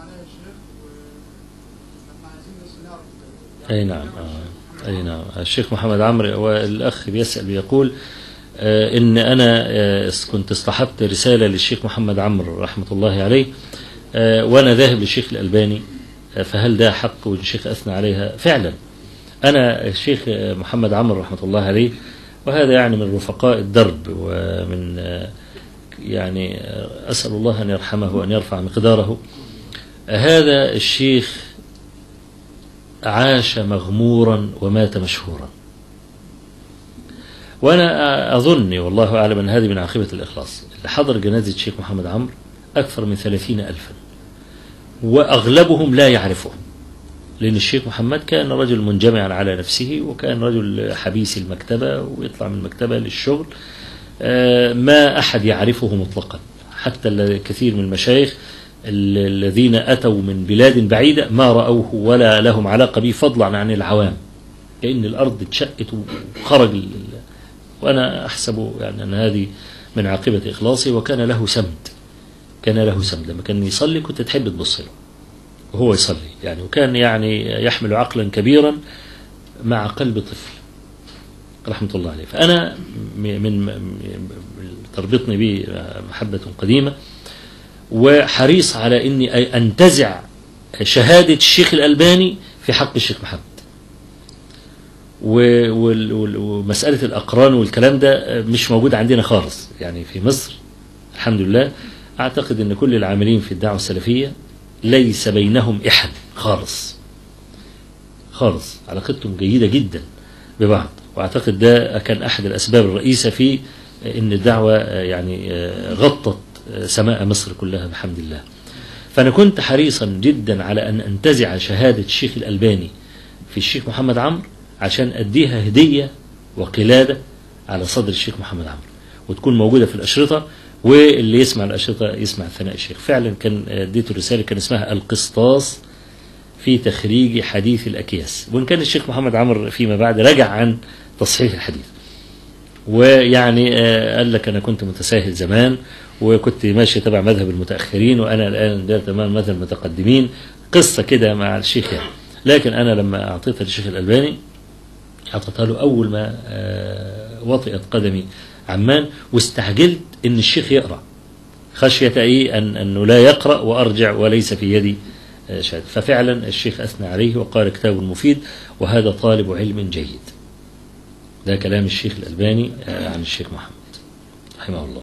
عليها الشيخ، ولما عايزين بس نعرف. أي نعم، أي نعم. الشيخ محمد عمرو، والأخ بيسأل بيقول إن أنا كنت اصطحبت رسالة للشيخ محمد عمرو رحمة الله عليه وأنا ذاهب للشيخ الألباني، فهل ده حق والشيخ أثنى عليها؟ فعلا أنا الشيخ محمد عمرو رحمة الله عليه، وهذا يعني من رفقاء الدرب ومن يعني أسأل الله أن يرحمه وأن يرفع مقداره. هذا الشيخ عاش مغمورا ومات مشهورا، وأنا أظن والله أعلم أن هذه من عاقبة الإخلاص. اللي حضر جنازة الشيخ محمد عمرو أكثر من 30,000، وأغلبهم لا يعرفه، لأن الشيخ محمد كان رجل منجمعا على نفسه، وكان رجل حبيس المكتبة ويطلع من المكتبة للشغل، ما أحد يعرفه مطلقا. حتى الكثير من المشايخ الذين أتوا من بلاد بعيدة ما رأوه ولا لهم علاقة به، فضلا عن العوام، كأن الأرض اتشقت وخرج. وأنا أحسب يعني أن هذه من عاقبة إخلاصي. وكان له سمت، كان له سمت، لما كان يصلي كنت تحب تبص له وهو يصلي يعني، وكان يعني يحمل عقلا كبيرا مع قلب طفل رحمة الله عليه. فأنا من تربطني به محبة قديمة، وحريص على إني أنتزع شهادة الشيخ الألباني في حق الشيخ محمد. ومسألة الأقران والكلام ده مش موجود عندنا خالص يعني في مصر الحمد لله. أعتقد أن كل العاملين في الدعوة السلفية ليس بينهم أحد خالص خالص، علاقتهم جيدة جدا ببعض، وأعتقد ده كان أحد الأسباب الرئيسة في أن الدعوة يعني غطت سماء مصر كلها بحمد الله. فأنا كنت حريصا جدا على أن أنتزع شهادة الشيخ الألباني في الشيخ محمد عمرو عشان أديها هدية وقلادة على صدر الشيخ محمد عمرو، وتكون موجودة في الأشرطة، واللي يسمع الأشرطة يسمع ثناء الشيخ. فعلا كان اديته الرسالة، كان اسمها القسطاس في تخريج حديث الأكياس، وإن كان الشيخ محمد عمرو فيما بعد رجع عن تصحيح الحديث، ويعني قال لك أنا كنت متساهل زمان وكنت ماشي تبع مذهب المتأخرين، وأنا الآن ده تمام مذهب المتقدمين، قصة كده مع الشيخ يعني. لكن أنا لما أعطيتها للشيخ الألباني أعطيتها له أول ما وطئت قدمي عمان، واستعجلت إن الشيخ يقرأ خشية إيه أنه لا يقرأ وأرجع وليس في يدي شهادة. ففعلا الشيخ أثنى عليه وقال كتاب مفيد وهذا طالب علم جيد. ده كلام الشيخ الألباني عن الشيخ محمد رحمه الله.